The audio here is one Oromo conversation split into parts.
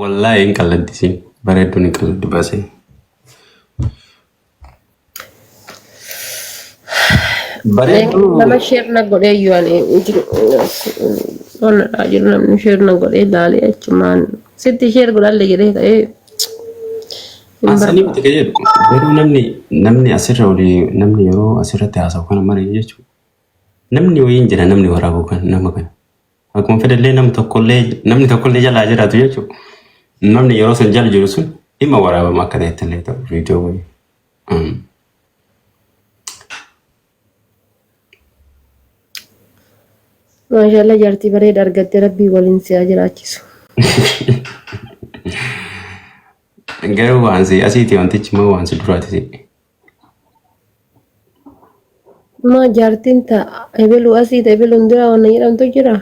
Wallaahi hin qalladdi isiin. Bareedduun hin qalladdi baasee. Bareedduu Nama sheer na godhee iyyuu ani onnadhaa jiru namni sheer na godhee laalee achumaan sitti sheer godhalle jedhee ka'ee hin Asanii miti barbaadu. kan jedhu garuu namni asirra olii namni yeroo asirratti haasa'u kana marii jechuudha. Namni wayiin jira namni waraabu kan nama kana. Akkuma fedhallee namni tokkollee namni tokkollee jalaa jiraatu jechuudha. Namni yeroo san jala jiru sun dhimma waraabama akka ta'etti illee ta'u viidiyoo wayii. Maashaallah jaartii bareeda argatte rabbii waliin si haa jiraachisu. Garuu waan si asiiti wantichi immoo waan si duraati si. Maa jaartiin ta ebelu asii ta ebeluun dura wanna jedhamtu jira.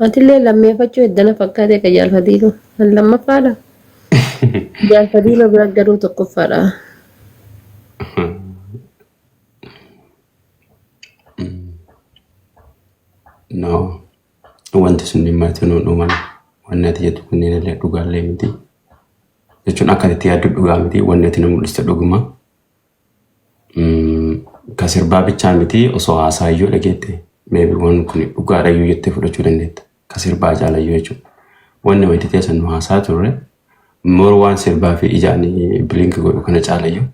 Atillee lammeeffachuu heddana fakkaatee ka jaalfatiilu. Kan lammaffaadha. Jaalfatiiloo bira garuu tokkoffaadha. No. Wanti sun dhimma itti nuun dhuman. Wanni ati jettu kunneen illee dhugaallee miti. Jechuun akka ati itti yaaddu dhugaa miti. Wanni ati nu mul'istu dhuguma. Ka sirbaa bichaa miti osoo haasaa iyyuu dhageette maybe waan kun dhugaadha iyyuu jettee fudhachuu dandeetta. Ka sirbaa caala iyyuu jechuudha. Wanni wayitii teessan nu haasaa turre more waan sirbaa fi ijaan blink godhu kana caala iyyuu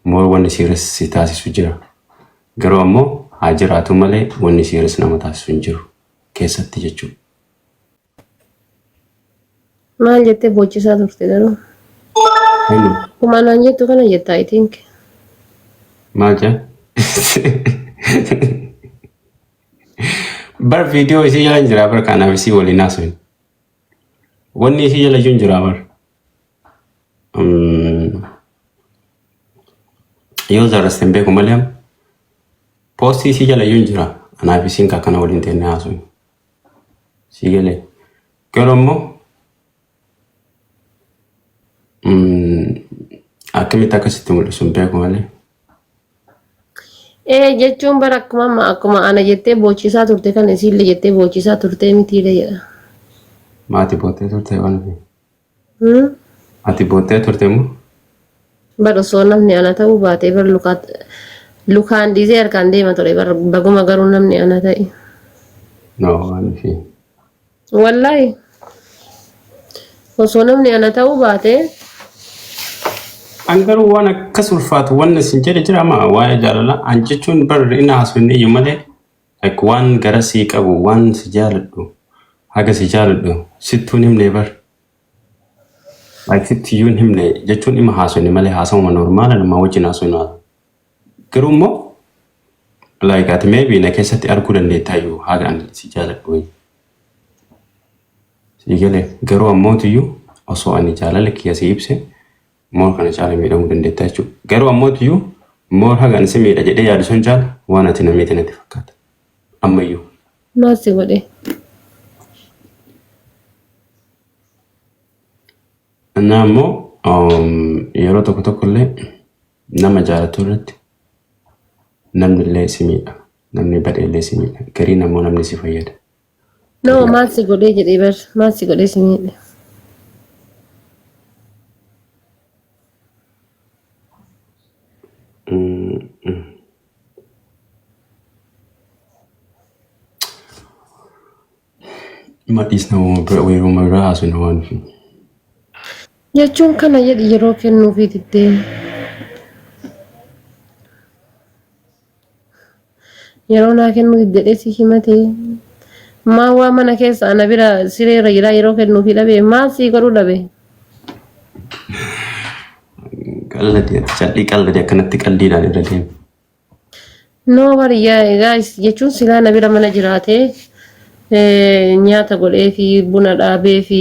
more wanni serious si taasisu jira. Garuu ammoo haa jiraatu malee wanni serious nama taasisu hin jiru keessatti jechuudha. Maal jettee boochisaa turte garuu? Eenyu? Akkuma anaan jettu kana jetta I think. Maal jaa? Bar viidiyoo isii jala hin jira bar kanaaf isii waliin haasofne. Wanni isii jala iyyuu hin jira bar. Yoo zarraste hin beeku malee poostii isii jala iyyuu hin jira. Anaaf isiin ka akkana waliin teennee haasofne. Sii galee. Garuu immoo akkamitti akkasitti mul'isu hin beeku malee. Ee jechuun bara akkuma amma akkuma ana jettee boochisaa turte kana isiillee jettee boochisaa turtee mitiile jedha. Maati boottee turte waan ofii. Hmm? Ati boottee turte moo? Bar osoo namni ana ta'uu baatee bar lukaan dhiisee harkaan deema ture bar baguma garuu namni ana ta'e. No waan ofii. Wallaahi osoo namni ana ta'uu baatee An garuu waan akkas ulfaatu wanni isin jedhe jira maa waa'ee jaalala an jechuun bar inni haasofne iyyuu malee like waan gara sii qabu waan si jaaladhu haga si jaaladhu sittuu hin himne bar like sitti iyyuu hin himne jechuun dhimma haasofne malee haasawuma normaala namaa wajjin haasofne garuu immoo like ati maybe na keessatti arguu dandeettaayyuu haga ani si jaaladhu wayii. Sii galee garuu ammootiyyuu osoo ani jaalala kiyya si ibse moor kana caala miidhamuu dandeetta jechuudha. Garuu ammootiyyuu moor haga ani si miidha jedhee yaadu sun caala waan ati na miite natti fakkaata. Ammayyuu. Maal si godhe? Innaa immoo yeroo tokko tokko illee nama jaalatu irratti namni illee si miidha. Namni badhe illee si miidha. Gariin ammoo namni si fayyada. No maal si godhee jedhee bar maal si godhee si miidhe? Madhiis nama bira yeroo biraa haasofna waan fi. Jechuun kana jedhi yeroo kennuufii diddee. Yeroo naa kennuu didde jedhee si himate. Maa waa mana keessa ana bira siree irra jiraa yeroo kennuufii dhabe maal sii godhuu dhabe? Qalladii ati cal'ii qalladii akkanatti qaldiidhaan irra deemi. No bari guys jechuun silaa na bira mana jiraate nyaata godhee fi buna dhaabee fi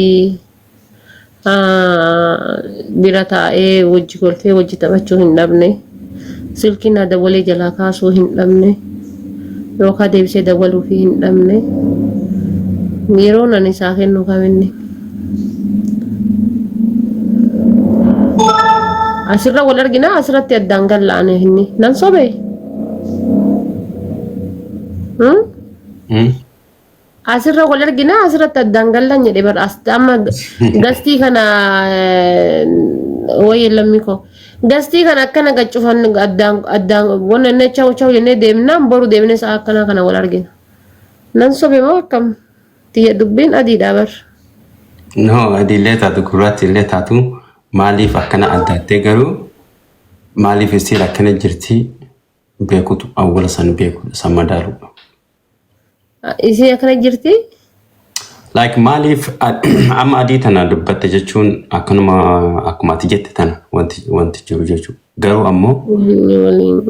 bira taa'ee wajji kolfee wajji taphachuu hin dhabne silkii naa dawwalee jalaa kaasuu hin dhabne yookaan deebisee dawwaluufii hin dhabne yeroo nan isaa kennu kaminni. Asirra wal argina asirratti addaan galla ani inni nan sobe. Hmm? Hmm? Asirra wal argina, asirratti addaan gallan jedhe bar. As amma gastii kana wayii lammii koo gastii kana akkana gaccufan addaan addaan wanna inni chawu chawu jennee deemnaan boru deemnee sa'a akkana kana wal argina. Nan sobe moo akkam? Tiyya dubbiin adiidha bar. No, adiillee taatu gurraattiillee taatu, maaliif akkana addaattee garuu maaliif isiin akkana jirti beekutu awwala san beeku san madaaluudha. Isii akkana jirti? Like maaliif amma adii tana dubbatte jechuun akkanuma akkuma ati jette tana wanti jiru jechuudha. Garuu ammoo Waliin.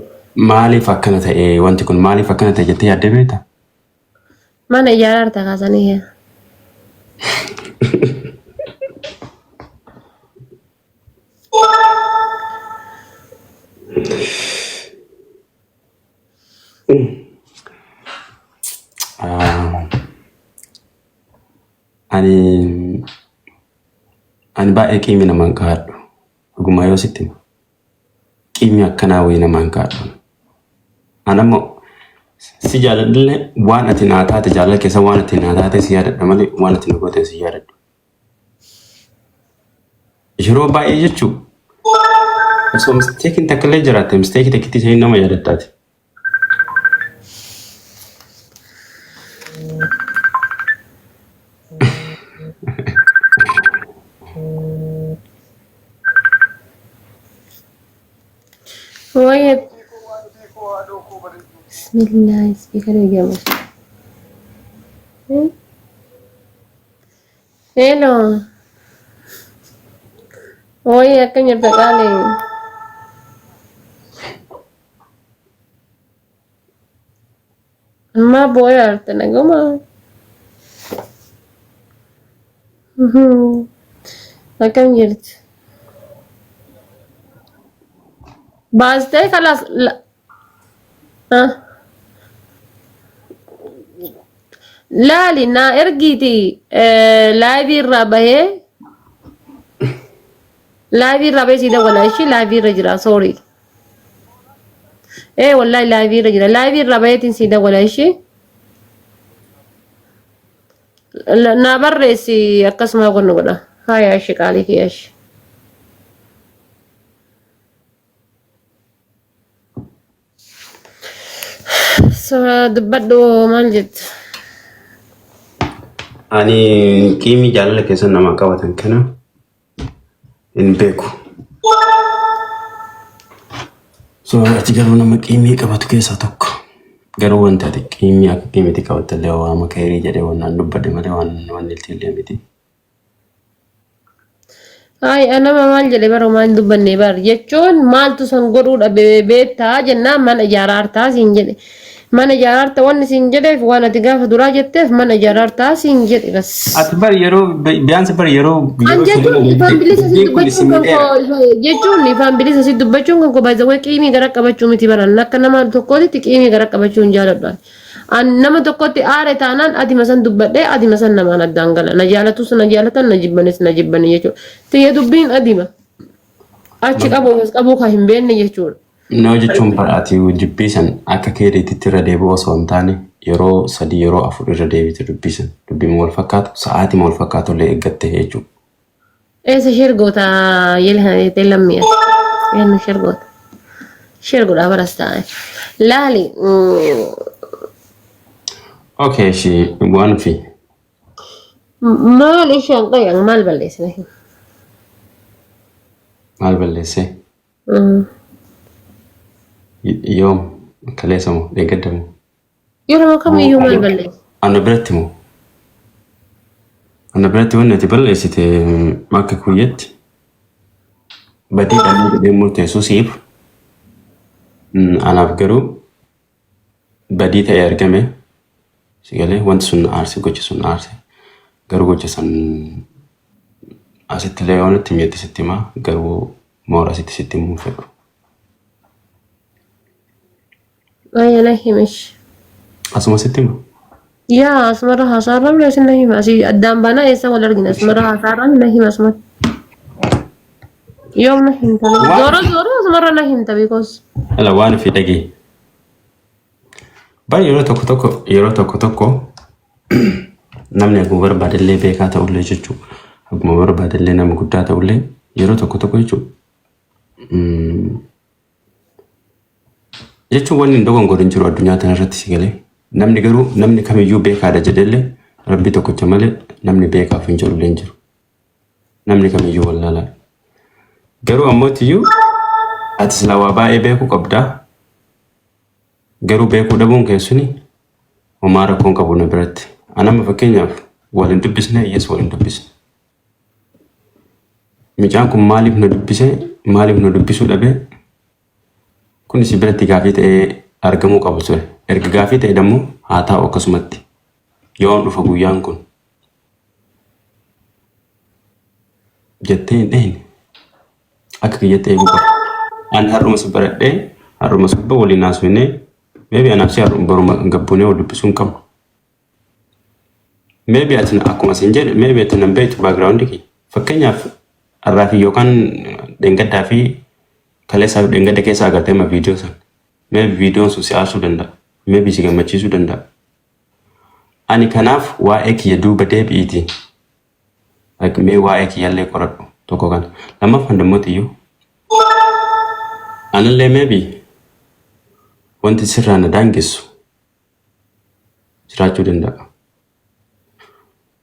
maaliif akkana ta'e, wanti kun maaliif akkana ta'e jettee yaaddee beektaa? Mana ijaaraa harta kaasanii. Ani baay'ee qiimii namaan kaa'adhu. Dhugumaa yoo sitti hima. Qiimii akkanaa wayii namaan kaa'adhu. Ani ammoo si jaaladhillee waan ati naa taate, jaalala keessa waan ati naa taate si yaadadha malee waan ati na goote si yaadadhu. Yeroo baay'ee jechuun osoo mistakeiin takka illee jiraatte, mistakeii takkitti isheen nama yaadattaati. Wayii bismillah, speaker eegamu. Hello. Wayii, akkam jirta qaalii? Amma booya arte naguma. Akkam jirti? Baastee kalaas. Laali naa ergiiti, liveii irraa bahee, liveii irraa bahee sii dawwala ishii. Liveii irra jira, sorry. Ee wallahi, liveii irra jira. Liveii irraa baheetiin sii dawwala ishii. Naa barreessi, akkasuma gonnu godha. Haya ishii, qaalii kiyya ishii. So, dubbadhu, maal jettu? Ani qiimii jaalala keessa nama qabatan kana hin beeku. So ati garuu nama qiimii qabatu keessaa tokko. Garuu wanti ati qiimii akka qiimiitti qabatte illee waama keerii jedhee waan dubbadhe malee waan wanni illee miti. Ay, anama maal jedhe bara, maal dubbanne bar jechuun maaltu san godhuu dhabe beektaa jennaan mana ijaaraartaa siin jedhe. Mana ijaaraarta wanni siin jedheef waan ati gaafa duraa jetteef mana ijaaraartaa siin jedhe bas. Ati bar yeroo biyaansi bar yeroo An yeroo jechuun ifaan bilisa si dubbiin kun dubbachuun isin kan miidheera. koo jechuun ifaan bilisa si dubbachuun kan koo baay'ee qiimii gara qabachuu miti baran, akka nama tokkootitti qiimii gara qabachuu hin jaaladhu. An nama tokkotti aare taanaan adima san dubbadhee adima san namaan addaan gala. Na jaalatus na jaalatan, na jibbanis na jibbani jechuudha. Tiyya dubbiin adima. Achi qabu as qabuu kan hin beekne jechuudha. Nama jechuun bara ati dubbii san akka keeriititti irra deebi'u osoo hin taane yeroo sadii, yeroo afur irra deebite dubbii san, dubbiin wal fakkaatu sa'aatima wal fakkaatu illee eeggatte jechuudha. Eessa share goota yela lammii ati? Eenyu share goota? Share godhaa baras taa'e. Laali. Okay, ishii waan fi Maal isheen qayan maal balleessine? Maal balleessee? Yoom, kaleessa moo deeggadda moo? Yeroo kamiyyuu maal balleesse? Ana biratti moo? Ana biratti wanni ati balleessite akka kuyyetti badii dhalli jedhee murteessuu siif, anaaf garuu badii ta'ee argame. Si galee, wanti sun na aarse, gochi sun na aarse, garuu gocha san asitti illee yoo natti mi'etti sitti himaa, garuu moora asitti sitti himuu hin fedhu. Ayya, na himish. Asuma sitti hima. Yaa, asumarra haasaarra mila isin na hima. Asii addaan baanaa eessa wal argina? Asumarra haasaarra na hima asuma. Yoom na himta? Zooro zooro asumarra na himta because. Ala waan fi dhagee. Bar yeroo tokko tokko, yeroo tokko tokko Namni akkuma barbaadellee beekaa ta'ullee jechuudha. Akkuma barbaadellee nama guddaa ta'ullee yeroo tokko tokko jechuudha. Jechuun wanni hin dogongorre hin jiru addunyaa kanarratti si galee. Namni garuu namni kamiyyuu beekaadha jedhellee rabbi tokkicha malee namni beekaaf hin jedhullee hin jiru. Namni kamiyyuu wallaalaadha. Garuu ammootiyyuu ati silaa waa baay'ee beekuu qabdaa. Garuu beekuu dhabuun kee suni homaa rakkoon qabu na biratti. Anamma fakkeenyaaf wal hin dubbisne, yes, wal hin dubbisne. Mucaan kun maaliif na dubbise, maaliif na dubbisuu dhabe, kun si biratti gaafii ta'ee argamuu qabu ture. Erga gaafii ta'e dammoo haa taa'u akkasumatti. Yoom dhufa guyyaan kun jettee hin dhehine. Akka kiyyatti eeguu qaba. Ani har'uma si baradhee, har'uma subba waliin haasofnee, maybe anaaf si har'uma baruma gabbuunee wal dubbisuu hin qabnu. Maybe ati akkuma sin jedhe, maybe ati nan beektu background kiyya. Fakkeenyaaf har'aa fi yookaan dheengaddaa fi kaleessaa fi dheengadda keessa agartee ma viidiyoo sana. Maybe viidiyoon sun si aarsuu danda'a. Maybe si gammachiisuu danda'a. Ani kanaaf waa'ee kiyya duuba deebi'iiti. Like mee waa'ee kiyyallee qoradhu tokko kana. Lammaffaan immoo iyyuu anallee maybe wanti sirraa na daangessu jiraachuu danda'a.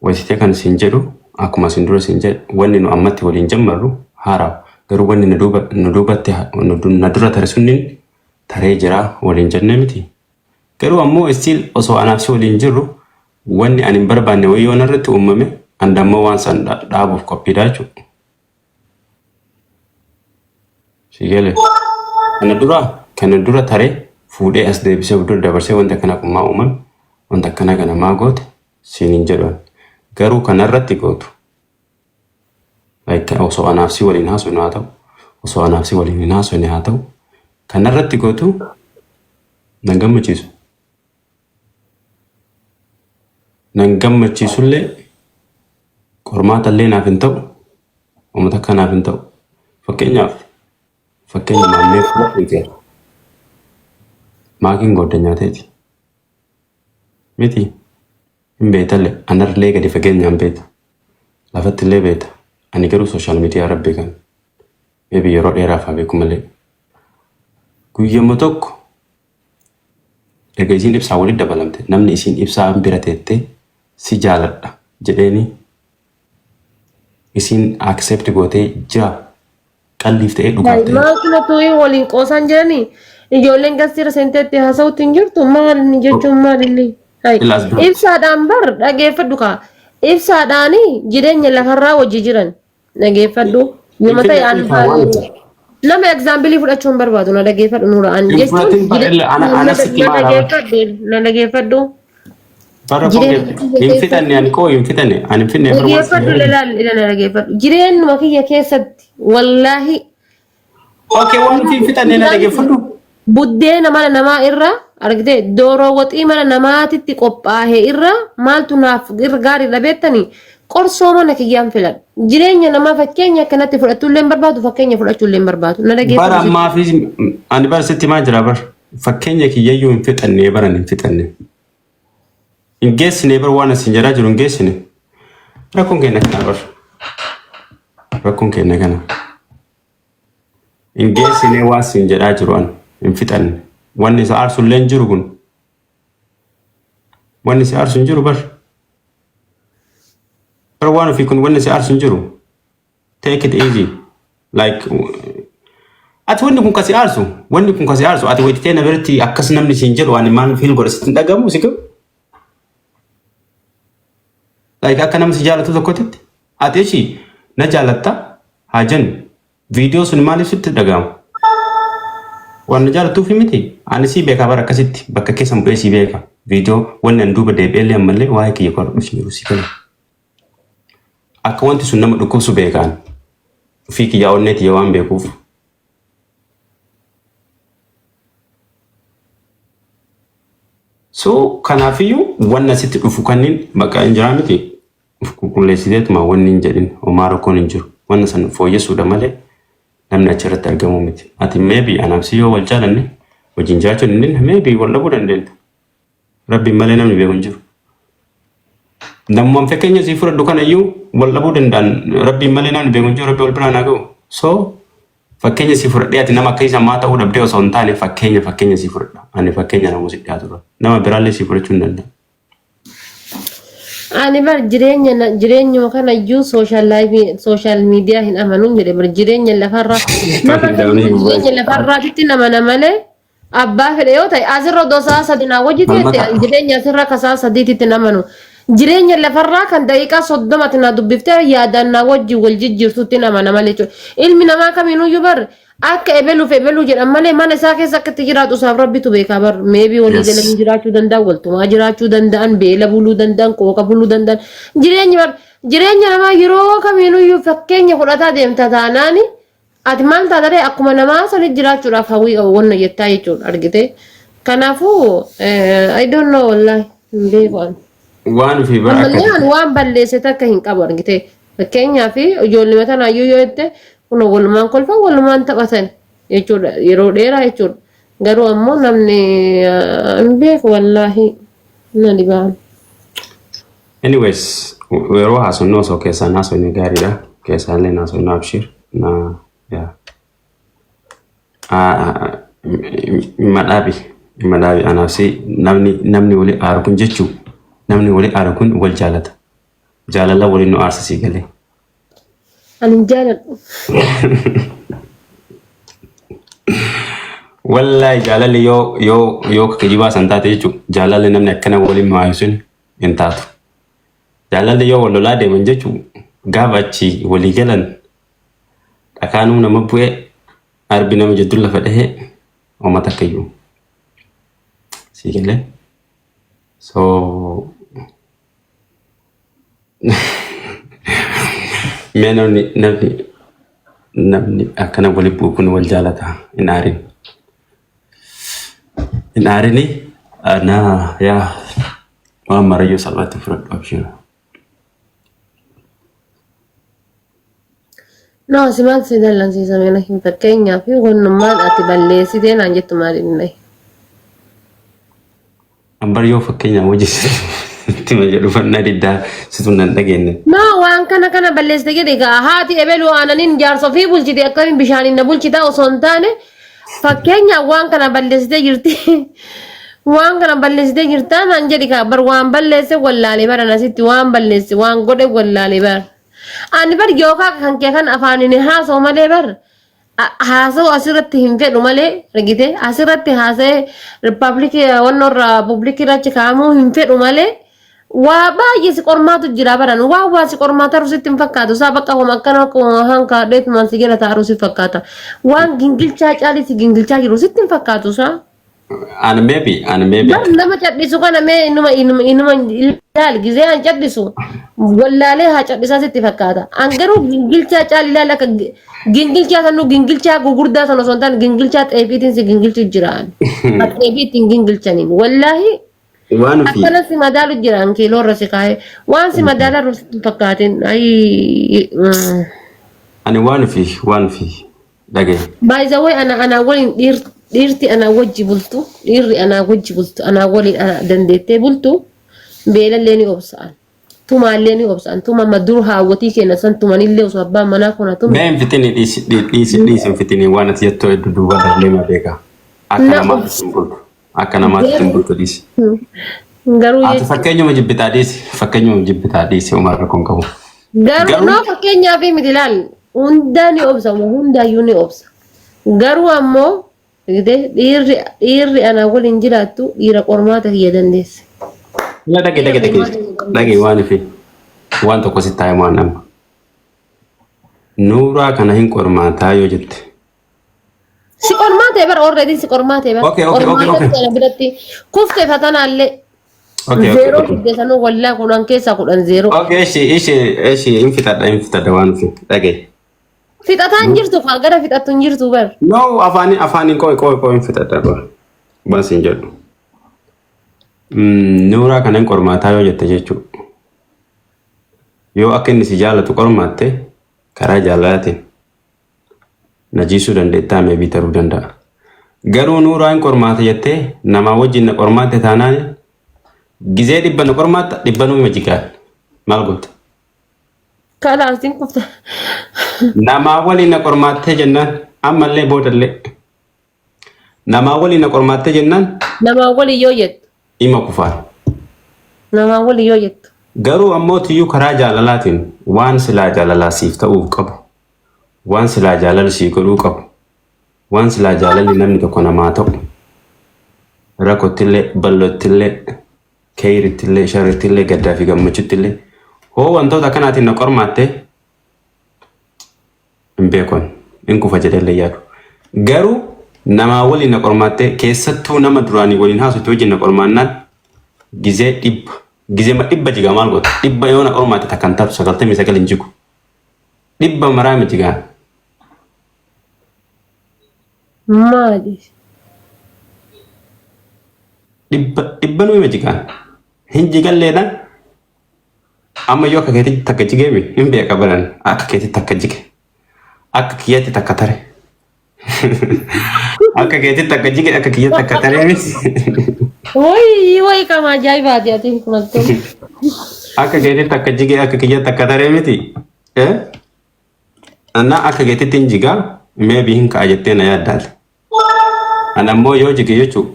Wayititee kan siin jedhu, akkuma isin dura siin jedhu, wanni nu ammatti waliin jammarru haaraa, garuu wanni nu duuba nu duubatti na dura tare sunniin taree jira waliin jennee miti. Garuu ammoo still osoo anaaf si waliin jirru wanni ani hin barbaanne wayii yoo narratti uumame, an ammoo waan san dhaabuuf qophiidha jechuudha. Si galee? Kana dura taree fuudhee as deebisee dura dabarsee wanta akkana kun maa uumame, wanta akkana kana maa goote siin hin jedhu. Garuu kanarratti gootu. Like osoo anaaf si waliin haasofnu haa ta'u, osoo anaaf si waliin hin haasofne haa ta'u, kanarratti gootu nan gammachiisu. Nan gammachiisullee, qormaata illee naaf hin ta'u, uummata akka naaf hin ta'u. Fakkeenyaaf, fakkeenya maammee fudhadhu, maakiin goddanyaa ta'eeti. Miti hin beetalle, anarlee gadi fageenyaan beeta. Lafatti illee beeta. Ani garuu social media irra beekan. Maybe yeroo dheeraaf haa beeku malee. Guyyama tokko erga isiin ibsaa walitti dabalamte, namni isiin ibsaa bira teettee si jaaladha jedheeni isiin accept gootee jira, qalliif ta'ee dhugaaf ta'ee. Maal kana tuyi waliin qoosaan jiranii, ijoolleen gastiira seenteetti haasa'utti hin jirtu, maal inni jechuun maal inni? Hai. Ilaas bira. Ibsaadhaan bar dhageeffadhu kaa. Ibsaadhaani jireenya lafarraa wajji jiran dhageeffadhu. Yoo ta'e an nama example fudhachuu hin barbaadu, na dhageeffadhu nura an Hin jechuun fudhatin bara ana sitti na maal dhageeffadhu, na dhageeffadhu. Bara koo Jireenya hin fixanne, ani koo hin fixanne, ani hin fixne bara waan Dhageeffadhu, lalaan na dhageeffadhu. Jireenyuma kiyya keessatti wallaahi Okay, waan hin fixanne na dhageeffadhu. Buddeena mana namaa irra argite, dooroo waxii mana namaatitti qophaa'e irra maaltu naaf irra gaariidha beektanii? Qorsoo mana kiyyaan filadha. Jireenya namaa fakkeenya akkanatti fudhachuu illee hin barbaadu, fakkeenya fudhachuu illee hin barbaadu. Na Bara dhageeffadhu. ammaa fi ani bara sitti maa jira bara fakkeenya kiyyayyuu hin fixanne, bara hin fixanne. Hin geessine bara waan asin jedhaa jiru hin geessine. Rakkoon keenya kana bara. Rakkoon keenya kana. Hin geessine, waan sin jedhaa jiru an hin fixanne. Wanni isa aarsu illee hin jiru kun. Wanni isa aarsu hin jiru bar. Bara waan ofii kun wanni isa aarsu hin jiru. Take it easy. Like ati wanni kun kasi aarsu, wanni kun kasi aarsu, ati wayititee na biratti akkas namni siin jedhu ani maal feel godha sitti hin dhagamu si gahu. Like akka namni si jaalatu tokkotti ati ishii na jaalatta haa jennu, viidiyoo sun maaliif sitti dhaga'ama? Waan na jaalatuuf miti. Ani sii beekaa bara, akkasitti bakka keessan bu'ee sii beeka. Viidiyoo wanni an duuba deebi'ellee ammallee waa'ee kiyya qoradhu si jiru si gala. Akka wanti sun nama dhukkubsu beekaan. Ofii kiyyaa onnee tiyya waan beekuuf. So kanaafiyyuu wanna sitti dhufu kanneen bakka hin jiraa miti. Of qulqulleessiteetuma wanni hin jedhin homaa rakkoon hin jiru. Wanna san fooyyessuudha malee namni achirratti argamuu miti. Ati maybe anaaf si yoo wal jaalanne wajjin jiraachuu dandeenya, maybe wal dhabuu dandeenya. Rabbiin malee namni beeku hin jiru. Namummaan fakkeenya sii fudhadhu kana iyyuu wal dhabuu danda'an, rabbiin malee namni beeku hin jiru, rabbi wal biraan haa ga'u. So fakkeenya sii fudhadhee ati nama akka isa maa ta'uu dhabdee osoo hin taane, fakkeenya sii fudhadha. Ani fakkeenya nama si dhiyaatudha. Nama biraallee sii fudhachuu hin danda'a. Ani bar jireenya jireenyuma kana iyyuu social life, social media hin amanuun jedhe bar. Jireenya lafarraa nama jireenya lafarraatitti nama na malee abbaa fedhe yoo ta'e asirra odoo sa'a 3 naa wajji teette Falmata. Jireenya asirra akka sa'a 3tti hin amanu. Jireenya lafarraa kan daqiiqaa 30tti naa dubbiftee yaadaan naa wajji wal jijjiirtutti nama na malee jechuudha. Ilmi namaa kamiinuyyuu bar akka ebeluuf ebeluu jedhan malee mana isaa keessa akka itti jiraatu isaaf rabbitu beekaa bar. Maybe walii galanii jiraachuu danda'an, waltumaa jiraachuu danda'an, beela buluu danda'an, qooqa buluu danda'an. Jireenyi bar jireenya namaa yeroo kamiinuyyuu fakkeenya fudhataa deemta taanaani ati maal taatare akkuma namaa sani jiraachuudhaaf hawwii qabu wanna jettaa jechuudha argite. Kanaafuu I don't know, wallahi hin beeku ani. Waan fi bara Ammallee akka ani waan balleesse takka hin qabu argite. Fakkeenyaaf ijoolluma tanaayyuu yoo jette kun walumaan kolfan, walumaan taphatan jechuudha yeroo dheeraa jechuudha. Garuu ammoo namni hin beeku, wallaahi na dhibaan. Anyways, yeroo haasofnu osoo keessaan haasofne gaariidha. Keessaan illee haasofnu, abshir. Na yaa. Dhima dhaabi. Dhimma dhaabi, anaaf si namni wali aaru kun jechuu, namni wali aaru kun wal jaalata. Jaalala waliin nu aarsa, sii galee. Ani hin jaaladhu. Wallaahi jaalalli yoo kijibaa san taate jechuun jaalalli namni akkana waliin maayu sun hin taatu. Jaalalli yoo wal lolaa deeman jechuun gaafa achi walii galan dhakaanuu nama bu'ee, arbi nama jidduu lafa dhahee uummata akkayyuu. Sii galee. So mee namni akkana wali bu'u kun wal jaalata, hin aarin. Hin aarini na yaa waan marayyuu salphaatti fudhadhu, abshira. No, si maal si dallansiisa mee hin fakkeenyaaf wannummaan ati balleessitee naan jettu maal inni? Ambar yoo fakkeenyaaf hojii sitti ma jedhu fannaa diddaa situ nan dhageenye. No, waan kana kana balleessite jedhe egaa haati ebeluu aananiin jaarsa ofii bulchite akkamiin bishaaniin na bulchita osoo hin taane, fakkeenyaaf waan kana balleessitee jirti. Waan kana balleessitee jirtaa naan jedhi kaa bar. Waan balleesse wallaalee bara nasitti waan balleesse waan godhe wallaalee bar. Ani bar yookaan kan kee kan afaaniin haasa'u malee bar haasa'u asirratti hin fedhu malee argite, asirratti haasa'ee riippaabilikii wannoorra public irra achi kaa'amuu hin fedhu malee waa baay'ee si qormaatu jira baran. Waa si qormaata sitti hin fakkaatu isaa bakka homa akkana akkuma hankaadheetumaan si jala taa'u si fakkaata, waan gingilchaa caalii si gingilchaa jiru sitti hin fakkaatu isaa. Ani maybe ani maybe Bar nama cadhisu kana mee inuma ilaali, gizee an cadhisu wallaalee haa cadhisaa sitti fakkaata. An garuu gingilchaa caali ilaali, akka gingilchaa sanuu gingilchaa gugurdaa sana osoo hin taane gingilchaa xeefiitiin si gingilchu jira. Xeefii ittiin gingilchaniin wallaahi waan ofii akkana si madaalu jira, an kiiloo irra si kaa'ee waan si madaalaa sitti hin fakkaatin. Ayii. Ani waan ofii dhagaye. By the way, ana waliin dhiirti ana wajji bultu, dhiirri ana wajji bultu, ana waliin ana dandeettee bultu, beelallee ni obsa'an. Tumaallee ni obsa'an. Tuma amma dur haawwatii keenya san tumanillee osoo abbaan manaa kun tume. Mee hin fixini, dhiisi dhiisi dhiisi, hin fixini. Waan ati jettu hedduu duuba darbee ma beeka. Akka Na namaatti hin bultu. Akka namaatti hin bultu, dhiisi. Garuu Ati jechuudha. fakkeenyuma jibbitaa dhiisi. Fakkeenyuma jibbitaa dhiisi, uumaa rakkoon qabu. Garuu Garuu noo fakkeenyaaf miti, ilaal, hundaa ni obsa, hundaayyuu ni obsa. Garuu ammoo dhiirri ana waliin jiraattu dhiira qormaata kiyya dandeesse. La dhage dhage dhage dhage, waan fi waan tokko sitti haa himu amma. Nuuraa kana hin qormaataa yoo jette. Si qormaatee bara, already si qormaatee bara. Okay. Qormaata kana biratti kuftee fatanaallee Okay. zeeroo fidde sanuu wallaa 10 keessaa 10 zeeroo. Okay, ishi hin fixadha, hin fixadha, waan fi dhage. Fixataa hin jirtu kaa, gara fixattu hin jirtu bar. No, afaaniin qoy qoy qoy, hin fixadha qoy. Waan siin jedhu. Nuuraa kana hin qormaataa yoo jette jechuudha. Yoo akka inni si jaalatu qormaatte, karaa jaalalaatiin najiisuu dandeettaa, maybe taruu danda'a. Garuu nuuraa hin qormaata jettee namaa wajjin na qormaatte taanaan, gizee 100 na qormaatta, dhibbanuu hima jigaan. Maal goota? Kalaas hin kufta. Namaa waliin na qormaattee jennaan ammallee boodallee. Namaa waliin na qormaattee jennaan Namaa waliin yoo jettu. ima kufaan. Namaa waliin yoo jettu. Garuu ammoo tiyyuu karaa jaalalaatiin waan silaa jaalalaa siif ta'uuf qabu, waan silaa jaalala sii godhuu qabu, waan silaa jaalalli namni tokko namaa ta'u, rakkottillee, bal'oottillee, keeyrittillee, sharrittillee, gaddaa fi gammachuttillee hoo wantoota akkanaatiin na qormaatte hin beekon hin kufa jedhellee yaadu. Garuu namaa waliin na qormaattee keessattuu nama duraanii waliin haasofte wajjin na qormaannaan gizee 100 gizee 100 jigaa maal goota 100 yoo na qormaatte takka hin taatu 99 hin jigu 100 maraa miti gaa. Maali? 100 nuu hima jigaan hin jigalleedhaan amma yoo akka keetitti takka jigeemi hin beeka baran akka keetitti takka jige akka kiyyatti takka tare akka keetitti takka jige akka kiyyatti takka taree miti. Wayi wayi kama ajaa'ibaati ati kun akkam. Akka keetitti takka jige akka kiyyatti takka taree miti. Eh? Anna akka keetitti hin jigaa maybe hin ka'a jettee na yaaddaate. Ana ammoo yoo jige jechuun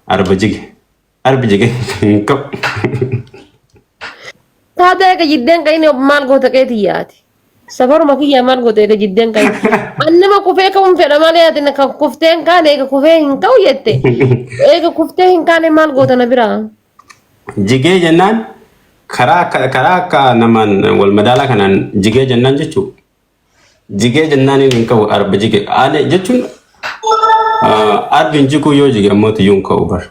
arba jige. Arbi jige hin ka'u. Taatee eega jiddeen ka'in maal goota qeetii yaati. Safaruma kiyyaa maal goota eega jiddeen ka'in. An nama kufee ka'uun fedha malee ati na kan kuftee hin kaane eega kufee hin ka'u jette. Eega kuftee hin kaane maal goota na biraa. Jigee jennaan karaa akka namaan wal madaalaa kanaan jigee jennaan jechuun jigee jennaan inni hin ka'u arba jige. Ani jechuun arbi hin jiguu yoo jige ammoo tiyyuu hin ka'u bar.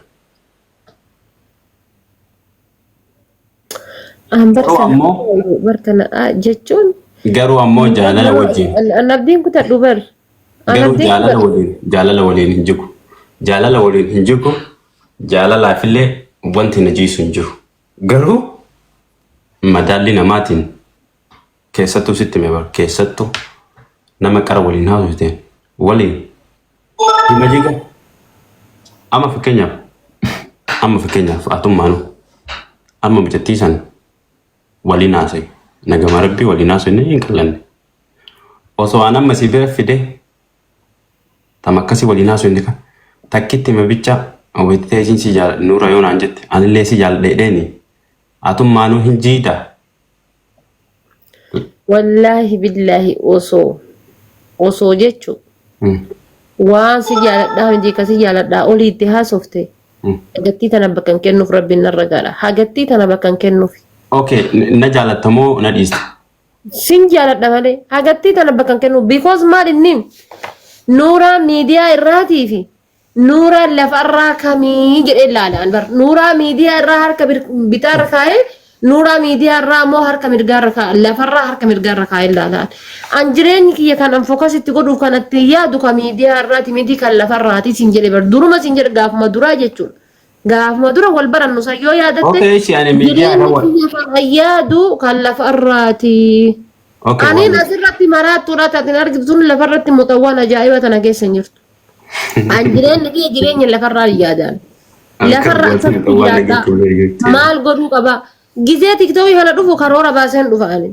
An Garuu barkana ammoo barkana jechuun garuu ammoo jaalala wajjin an abdiin kutadhu bar. An garuu abdiin jaalala kutadhu. waliin jaalala waliin hin jigu. Jaalala waliin hin jigu. Jaalalaafillee wanti na jiisu hin jiru. Garuu madaalli namaatiin keessattuu sitti hime bar keessattuu nama qara waliin haasofteen waliin hima jiga. Amma fakkeenyaaf atummaanu amma mucattii san waliin haasa'e nagama rabbii waliin haasa'e hin qallanne. Osoo an amma si bira fide tam akkasii waliin haasa'e kan takkitti hima bicha wayitee isiin si jaaladha nuura yoo naan jette anillee si jaaladha jedheeni atummaanuu hin jiida. Wallaahi billaahi osoo jechuun waan si jaaladhaa miti ka si jaaladhaa olii itti haasofte hagattii tana bakka hin kennuuf rabbiin narra gaadha. Hagattii tana bakka hin kennuuf. Okay, na jaalatta moo na dhiista? Sin jaaladha malee hagattii tana bakka hin kennuuf because maal inni nuuraa miidiyaa irraatii fi Nuuraan lafarraa kamii jedhee ilaala an bar. Nuuraa miidiyaa irraa harka bitaarra kaa'ee nuuraa miidiyaa irraa immoo harka mirgaarra kaa'a. Lafarraa harka mirgaarra kaa'ee ilaala an. An jireenyi kiyya kan an focus itti godhuuf kan itti yaadu kan miidiyaa irraati miti kan lafarraati siin jedhe bar. Duruma siin jedhe gaafuma duraa jechuudha. Gaafuma dura wal barannu san yoo yaadatte Okay, ishii ani miidiyaa irra jireenyi wal. kiyya kan an yaadu kan lafarraati. Okay, Aniin waan. asirratti maraattuudha tatin argitu sun lafarratti muuxannoowwan ajaa'iba tana keessa hin jirtu. An jireenyi kiyya jireenya lafarraa hin yaadaan. Lafarraa akkamitti jiraadhaa? Maal godhuu qaba? Gizee tiktookii kana dhufu karoora baaseen dhufa ani.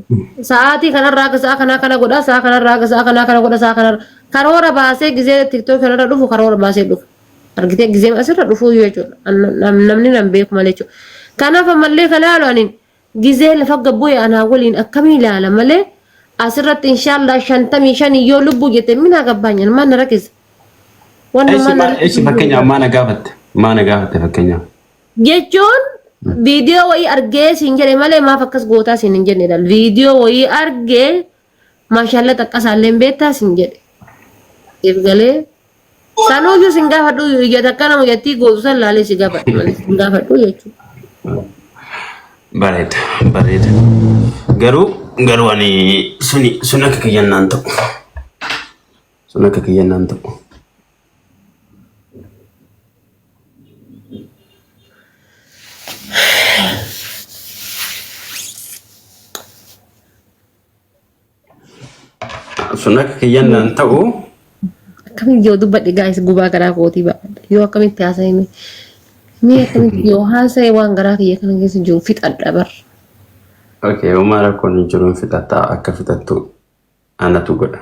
Sa'aatii kanarraa akka sa'a kanaa kana godha, sa'a kanarraa akka sa'a kanaa kana godha, sa'a kanarra. Karoora baasee gizee tiktookii kanarra dhufu karoora baasee dhufa. Argitee gizee asirra dhufuu jechuudha. Namni nan beeku malee jechuudha. Kanaaf ammallee kan laalu ani Gizee lafa gad bu'e anaa waliin akkamii ilaala malee asirratti inshaallah 55 yoo lubbuu jette minaa gabbaanyan maal na rakkisa. Wanni Eessi maal na eessi rakkisu hin jiru. fakkeenyaaf maa na gaafatte? Maa na gaafatte fakkeenyaaf? Jechuun viidiyoo wayii argee siin jedhe malee maaf akkas gootaa siin hin jenne laal. Viidiyoo wayii argee maashaalla xaqqasaallee hin beektaa siin jedhe. Siif galee sanuuyyuu sin gaafadhu ija takka nama jettii gootu san laalee si gaafadhu malee sin gaafadhu jechuudha. Bareeda bareeda. Garuu ani suni sun akka kiyyannaan ta'u. Sun akka kiyyannaan ta'u. Sun akka kiyyannaan ta'u. Akkamitti yoo dubbadhe gaa'is gubaa garaa kootii ba'a. Yoo akkamitti haasa'e mee akkamitti yoo haasa'e waan garaa kiyya kana keessa jiru fixadha bar. Okay, homaa rakkoon hin jiru, hin fixattaa, akka fixattu anatu godha.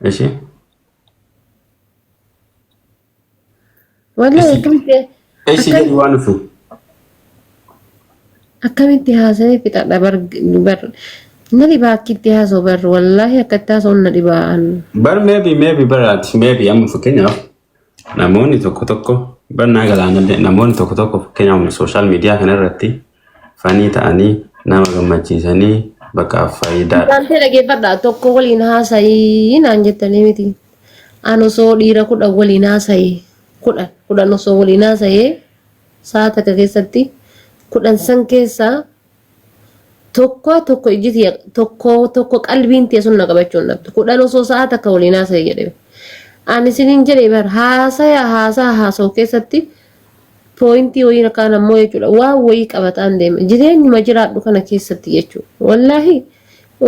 Ishee? Wallahi Ishi akkamitti ishi jedhi waan dhufu. Akkamitti haasa'ee fixadha bar bar na dhibaa akkitti haasa'u bar, wallaahi akkatti haasa'u na dhibaa an. Bar maybe baraati maybe amma fakkeenyaaf namoonni tokko tokko bar naa galaanallee, namoonni tokko tokko fakkeenyaaf social media kana irratti funny ta'anii nama gammachiisanii bakka faayidaadha. Saantee dhageeffadha, tokko waliin haasa'ii naan jettanii miti. An osoo dhiira 10 waliin haasa'ee, 10 10 osoo waliin haasa'ee, sa'a takka keessatti 10 san keessaa tokko tokko ijji tiyya tokko tokko qalbiin tiyya sun na qabachuu hin dhabdu. 10 osoo sa'a takka waliin haasa'e jedhe. Ani isiniin jedhe bar, haasaya haasaa haasa'u keessatti point wayii akkaan ammoo jechuudha waan wayii qabataan deema jireenyuma jiraadhu kana keessatti jechuudha. Wallaahi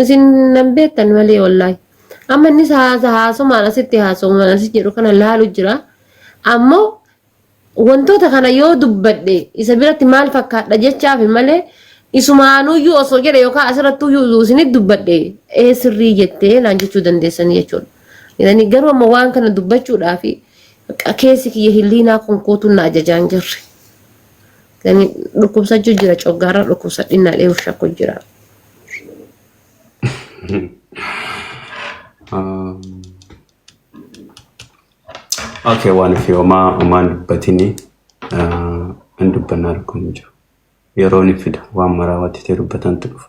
isin nan beektan malee, wallaahi. Amma innis haasa haasumaan asitti haasa'umaan asitti jedhu kana laalu jira. Ammoo wantoota kana yoo dubbadhe isa biratti maal fakkaadha jechaafi malee, isumaanuyyuu osoo jedhe yookaan asirrattuyyuu isinit dubbadhe ee sirrii jettee naan jechuu dandeessanii jechuudha. Yani garuu amma waan kana dubbachuudhaaf keessi kiyya hilliinaa konkootuun na ajajaa hin jirre. Yani dhukkubsachuu jira, coggaarraa dhukkubsadhinnaa dheehuuf shakku jira. Okay, waan fi homaa homaan dubbatini hin dubbannaa, rakkoon hin jiru. Yeroo ni fida, waan maraa wanti ta'e dubbatantu dhufa.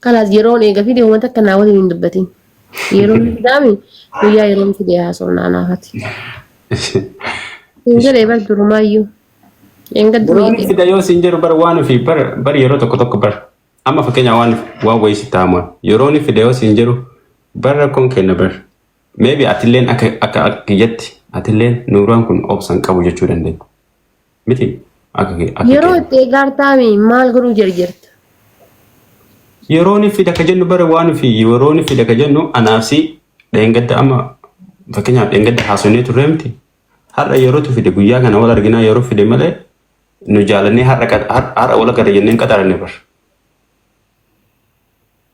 Kalaas yeroon eega fide uummata akka naa waliin hin dubbatin. Yeroon fidaami, guyyaa yeroon fide haasofnaa naafati. Hin jedhee bar durumaayyuu. Eeggaddu. Yeroo ni fida yoo siin jedhu bar, waan ofii bar bar yeroo tokko tokko bar amma fakkeenya waan waan wayii sitti haamuun yeroo ni fida yoo siin jedhu bar, rakkoon kenna bar maybe atilleen akka kiyyatti atilleen nuuraan kun obsan qabu jechuu dandeenya. Miti akka Yeroo keenya. itti eegaartaami maal godhuu jirta? Yeroo ni fida ka jennu bara waan ofii yeroo ni fida ka jennu anaaf si dheengadda, amma fakkeenyaaf dheengadda haasofnee turre miti. Har'a yerootu fide, guyyaa kana wal arginaa yeroo fide malee nu jaalannee har'a wal agarra jennee hin qaxaranne bar.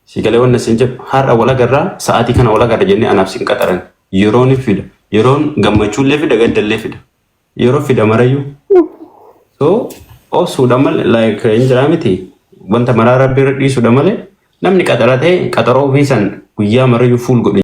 Si galee wanna sin jedhu, har'a wal agarraa, sa'aatii kana wal agarra jennee anaaf si hin qaxaranne. Yeroo ni fida. Yeroon gammachuullee fida, gaddallee fida. Yeroo fida marayyuu. So obsuudha malee, like hin jiraa miti, wanta maraa rabbi irra dhiisuudha malee namni qaxaratee qaxaroo ofii san guyyaa marayyuu fuul godhe.